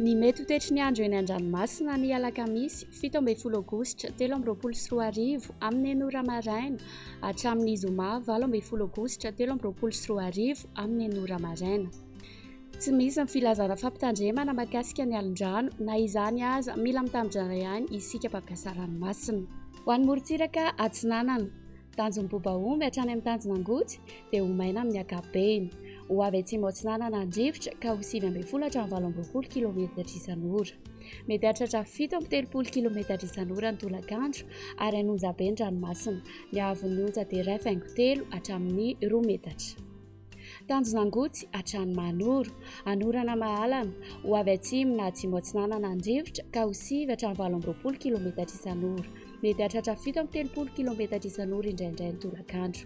Ny mety ho toetry ny andro eny an-dranomasina ny alakamisy 17 aogositra 2023 amin'ny enina ora maraina hatramin'ny zoma 18 aogositra 2023 amin'ny enina ora maraina. Tsy misy ny filazana fampitandremana mahakasika ny alin-drano na izany aza mila mitandrina ihany isika mpampiasa ranomasina. Ho an'ny morontsiraka atsinanana, Tanjon'ny Bobaomby hatrany amin'ny tanjon'Angotsy dia ho maina amin'ny ankapobeny. Ho avy atsimo atsinanana ny rivotra ka ho 19 hatramin'ny 28 kilometatra isan'ora. Mety hahatratra 37 kilometatra isan'ora ny tolakandro ary hanonja be ny ranomasina. Ny haavon'ny onja dia 1,3 hatramin'ny 2 metatra. Tanjon'Angotsy hatrany Mahanoro. Anorana mahalana, ho avy atsimo na atsimo atsinanana ny rivotra ka ho sivy hatramin'ny 28 kilometatra isan'ora. Mety hahatratra 37 kilometatra isan'ora indraindray ny tolakandro.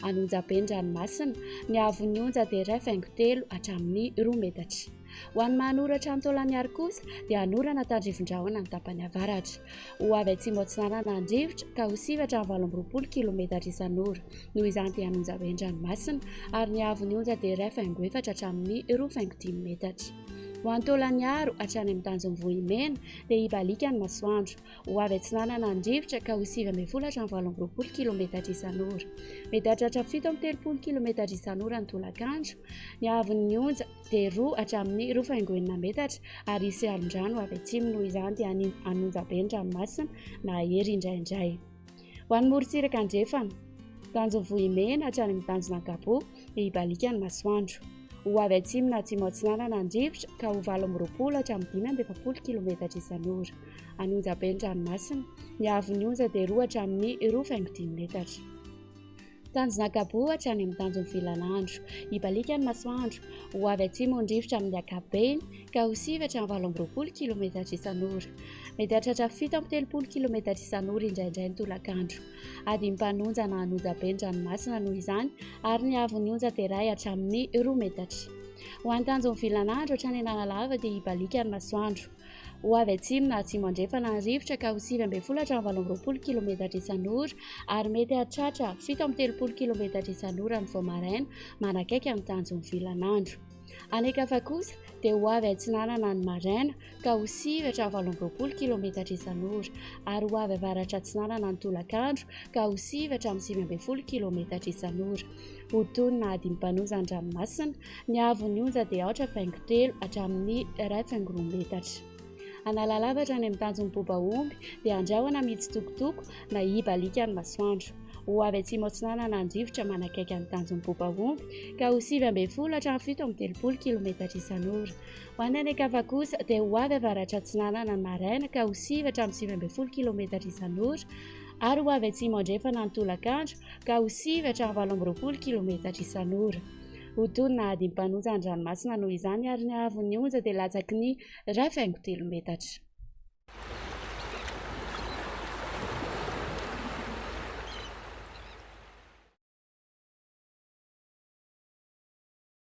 An'Onjabe ny ranomasina, ny haavon'ny onja dia 1,3 hatramin'ny 2 metatra. Ho an'ny Mahanoro hatrany Taolagnaro kosa dia hanorana tandrifin-drahona ny tapany avaratra. Ho avy atsimo atsinanana ny rivotra ka ho sivy hatramin'ny 28 kilometatra isan'ora. Noho izany dia hanonja be ny ranomasina ary ny haavon'ny onja dia 1,4 hatramin'ny 2,5 metatra. Ho an'i Taolagnaro hatrany amin'ny tanjon'i Vohimena dia hibaliaka ny masoandro. Ho avy atsinanana ny rivotra ka ho 19 hatramin'ny 28 kilometatra isan'ora. Mety hahatratra 37 kilometatra isan'ora ny tolakandro. Ny haavon'ny onja dia roa hatramin'ny roa faingo enina metatra ary hisy alon-drano avy atsimo noho izany dia hanonja be ny ranomasina na hahery indraindray. Ho an'ny morontsiraka andrefana, tanjon'i Vohimena hatrany amin'ny tanjon'Ankapo dia hibaliaka ny masoandro. Ho avy atsimo na atsimo atsinanana ny rivotra ka ho 28 hatramin'ny 45 kilometatra isan'ora. Hanonja be ny ranomasina. Ny haavon'ny onja dia roa hatramin'ny roa faingo dimy metatra. Tanjona Gabo hatrany amin'ny tanjon'ny vilan'andro. Hibaliaka ny masoandro. Ho avy atsimo ny rivotra amin'ny ankapobeny ka ho sivy hatramin'ny 28 kilometatra isan'ora. Mety hahatratra 37 kilometatra isan'ora indraindray ny tolakandro. Adim-panonja na anonja be ny ranomasina noho izany ary ny haavon'ny onja dia iray hatramin'ny roa metatra. Ho an'ny tanjon'ny vilan'andro hatrany Analalava dia hibaliaka ny masoandro. Ho avy atsimo na atsimo andrefana ny rivotra ka ho 19 hatramin'ny 28 kilometatra isan'ora ary mety hahatratra 37 kilometatra isan'ora ny vao maraina manakaiky ny tanjon'ny vilan'andro. Any an-kafa kosa dia ho avy atsinanana ny maraina ka ho 9 hatramin'ny 28 kilometatra isan'ora ary ho avy avaratra atsinanana ny tolakandro ka ho 9 hatramin'ny 19 kilometatra isan'ora. Ho toy ny nahadim-panoza ny ranomasina, ny haavon'ny onja dia aotra faingo telo hatramin'ny iray faingo roa metatra. Analalava hatrany amin'ny tanjon'ny Bobaomby dia andrahona mitsitokotoko na hibaliaka ny masoandro. Ho avy atsimo atsinanana ny rivotra manakaiky ny tanjon'ny Bobaomby ka ho 19 hatramin'ny 37 kilometatra isan'ora. Ho an'ny any an-kafa kosa dia ho avy avaratra atsinanana ny maraina ka ho 9 hatramin'ny 19 kilometatra isan'ora ary ho avy atsimo andrefana ny tolakandro ka ho 9 hatramin'ny 28 kilometatra isan'ora. Ho toy ny nahadim-panonja ny ranomasina noho izany ary ny haavon'ny onja dia latsaky ny iray faingo telo metatra.